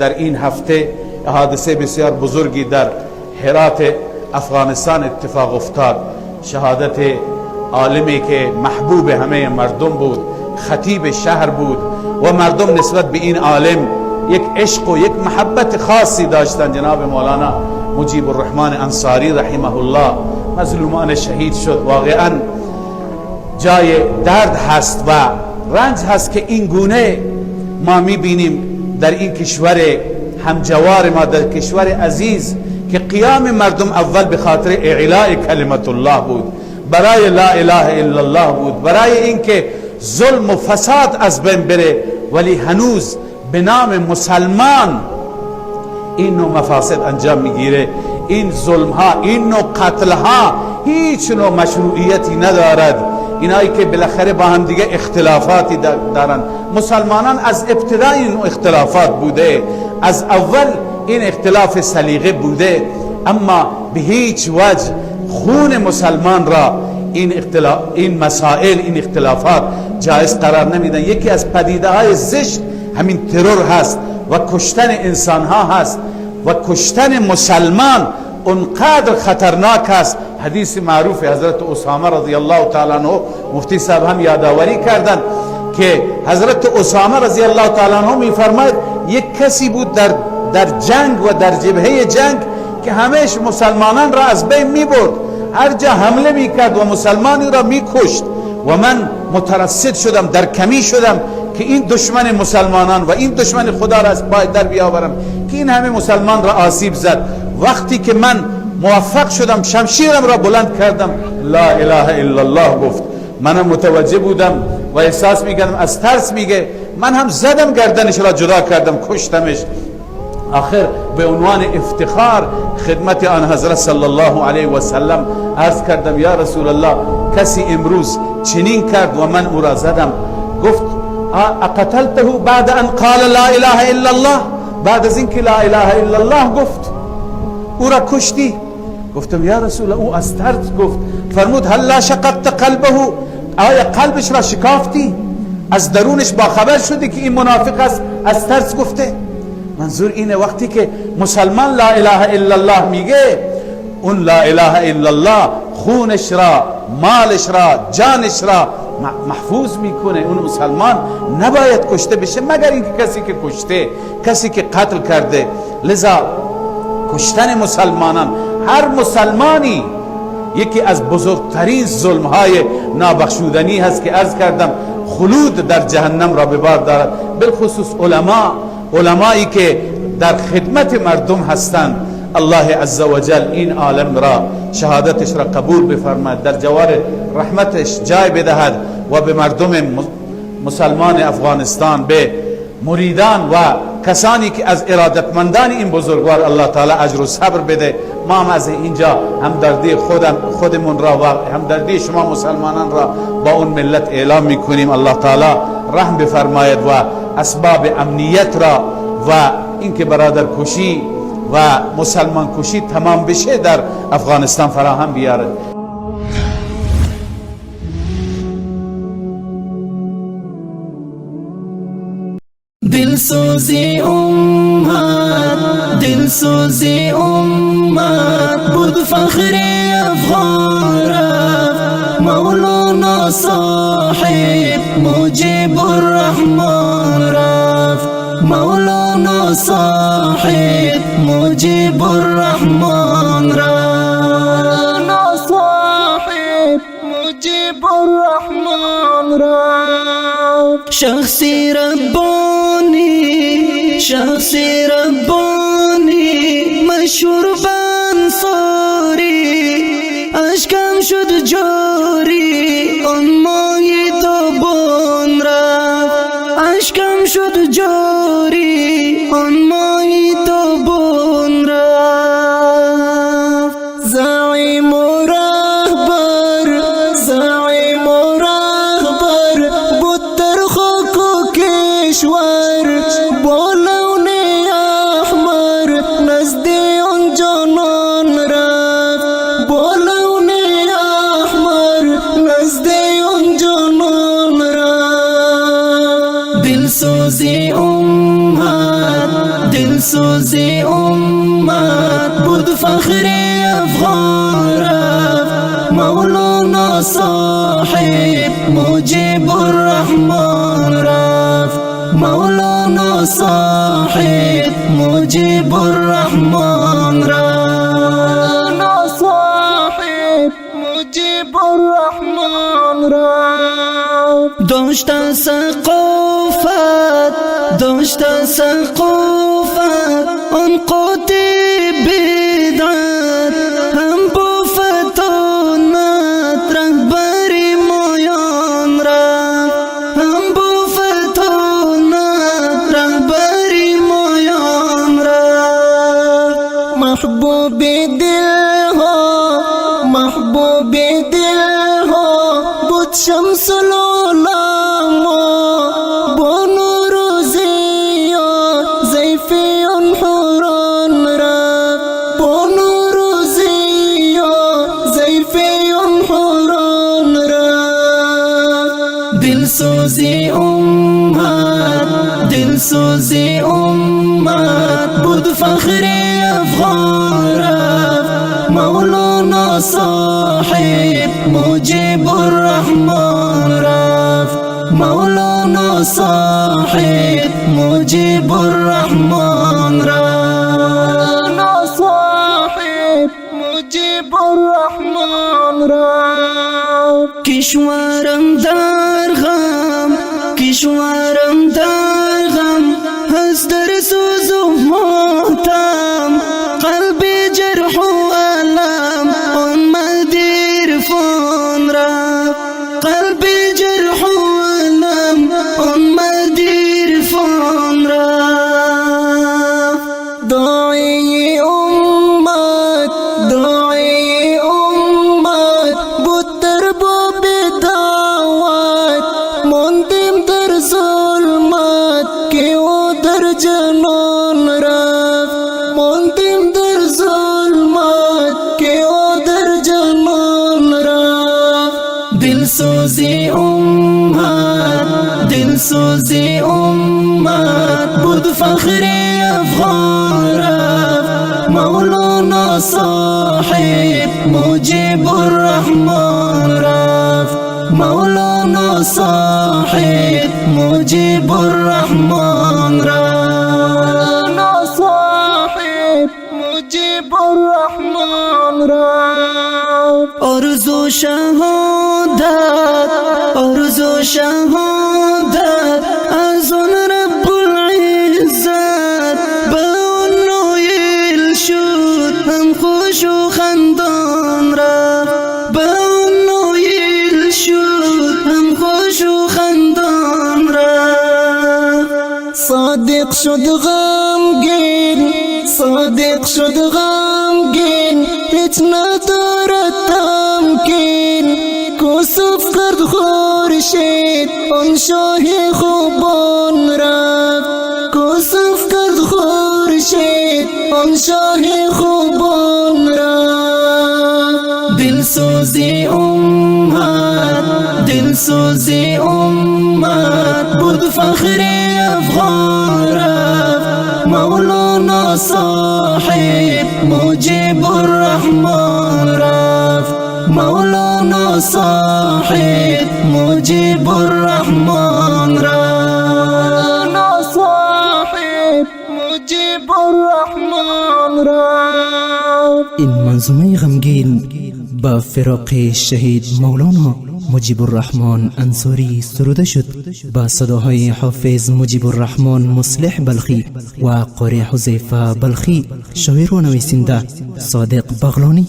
در این هفته حادثه بسیار بزرگی در هرات افغانستان اتفاق افتاد. شهادت عالمی که محبوب همه مردم بود، خطیب شهر بود و مردم نسبت به این عالم یک عشق و یک محبت خاصی داشتند. جناب مولانا مجیب الرحمن انصاری رحمه الله مظلومان شهید شد. واقعا جای درد هست و رنج هست که این گونه ما میبینیم در این کشور همجوار ما، در کشور عزیز، که قیام مردم اول به خاطر اعلاء کلمت الله بود، برای لا اله الا الله بود، برای اینکه ظلم و فساد از بین بره، ولی هنوز به نام مسلمان این نوع مفاسد انجام میگیره. این ظلم ها، این نوع قتل ها هیچ نوع مشروعیتی ندارد. اینایی که بالاخره با هم دیگه اختلافاتی دارن، مسلمانان از ابتدای این اختلافات بوده، از اول این اختلاف سلیقه بوده، اما به هیچ وجه خون مسلمان را این مسائل، این اختلافات جایز قرار نمیدن. یکی از پدیده های زشت همین ترور هست و کشتن انسان ها هست و کشتن مسلمان اونقدر خطرناک است. حدیث معروف حضرت اسامه رضی الله تعالی عنه، مفتی صاحب هم یادآوری کردند که حضرت اسامه رضی الله تعالی عنه میفرماید یک کسی بود در جنگ و در جبهه جنگ که همیش مسلمانان را از بین میبرد، هر جا حمله میکرد و مسلمانی را میکشت و من مترصد شدم، در کمی شدم که این دشمن مسلمانان و این دشمن خدا را از پای در بیاورم که این همه مسلمان را آسیب زد. وقتی که من موفق شدم، شمشیرم را بلند کردم، لا اله الا الله گفت. منم متوجه بودم و احساس میکردم از ترس میگه، من هم زدم گردنش را جدا کردم، کشتمش. آخر به عنوان افتخار خدمت آن حضرت صلی الله علیه و سلم عرض کردم یا رسول الله، کسی امروز چنین کرد و من او را زدم. گفت اقتلته بعد ان قال لا اله الا الله؟ بعد از اینکه لا اله الا الله گفت او را کشتی؟ گفتم یا رسول الله، او از ترس گفت. فرمود هلا شققت قلبه؟ آیا قلبش را شکافتی؟ از درونش با خبر شدی که این منافق است، از ترس گفته؟ منظور اینه وقتی که مسلمان لا اله الا الله میگه، اون لا اله الا الله خونش را، مالش را، جانش را محفوظ میکنه. اون مسلمان نباید کشته بشه مگر اینکه کسی که کشته، کسی که قتل کرده. لذا کشتن مسلمانان، هر مسلمانی، یکی از بزرگترین ظلم های نابخشودنی هست که عرض کردم خلود در جهنم را به بار دارد. بالخصوص علمایی که در خدمت مردم هستند. الله عزوجل این عالم را، شهادتش را قبول بفرماید، در جوار رحمتش جای بدهد و به مردم مسلمان افغانستان، به مریدان و کسانی که از ارادتمندان این بزرگوار، الله تعالی اجر و صبر بده. ما هم از اینجا همدردی خودمون را و همدردی شما مسلمانان را با اون ملت اعلام میکنیم. الله تعالی رحم بفرماید و اسباب امنیت را و اینکه برادر کشی و مسلمان کشی تمام بشه در افغانستان فراهم بیارد. دلسوزی امت، دلسوزی امت بود، فخر افغان رفت. مولانا صاحب مجیب الرحمن رفت، مولانا صاحب مجیب الرحمن رفت، مولانا صاحب مجیب الرحمن رفت. شخصی ربانی، شخصی ربانی، مشهور بنصاری، اشکم شد جاری آن ماهی تابان رفت، اشکم شد جاری آن ماهی تابان رفت. زعیم و رهبر، زعیم و رهبر بود در خاک و کشور، با لون احمر نزد آن جانان رفت. دلسوزی امت بود فخر افغان رفت، مولانا صاحب مجیب الرحمن رفت، مولانا صاحب مجیب الرحمن رفت، مولانا صاحب مجیب الرحمن رفت. داشت ثقافت، داشت ثقافت آن قاطع بدعت، هم با فتانت رهبر مایان رفت، هم با فتانت رهبر مایان رفت. محبوب دل ها، محبوب دل ها بود شمس العلماء، با نور ضیا زیفی حوران رفت، با نور ضیا زیفی حوران رفت. دلسوزی امت، دلسوزی امت بود فخر افغان رفت، مولانا صاحب مجیب الرحمن رفت، مولانا صاحب مجیب الرحمن رفت، مولانا صاحب مجیب الرحمن رفت. کشورم در غم، کشورم در غم هست در سوز و ماتم، قلب جرح و الم آن مرد عرفان رفت، قلب جرح و الم آن مرد عرفان رفت. داعی امت، داعی امت بود در باب دعوت، ماندیم در ظلمت که او در جنان رفت، ماندیم در ظلمت که او در جنان رفت. دلسوزی امت، دلسوزی امت بود فخر افغان رفت، مولانا صاحب مجیب الرحمن رفت، مولانا صاحب مجیب الرحمن رفت، مولانا صاحب مجیب الرحمن رفت. آرزو شهادت، آرزو شهادت از آن رب العزت، به آن نایل شد هم خوش و خندان رفت، به آن نایل شد هم خوش و خندان رفت. صادق شد غمگین، صادق شد غمگین هیچ ندارد تمکین، کسوف کرد خورشید آن شاه خوبان رفت، کسوف کرد خورشید آن شاه خوبان رفت. دلسوزی امت، دلسوزی امت بود فخر افغان رفت، مولانا صاحب مجیب الرحمن رفت، مولانا صاحب مجیب الرحمن رفت، مولانا صاحب مجیب الرحمن رفت. این منظومه غمگین با فراق شهید مولانا مجیب الرحمن انصاری سروده شد با صداهای حافظ مجیب الرحمن مصلح بلخی و قاری حذیفه بلخی، شاعر و نویسنده صادق بغلانی.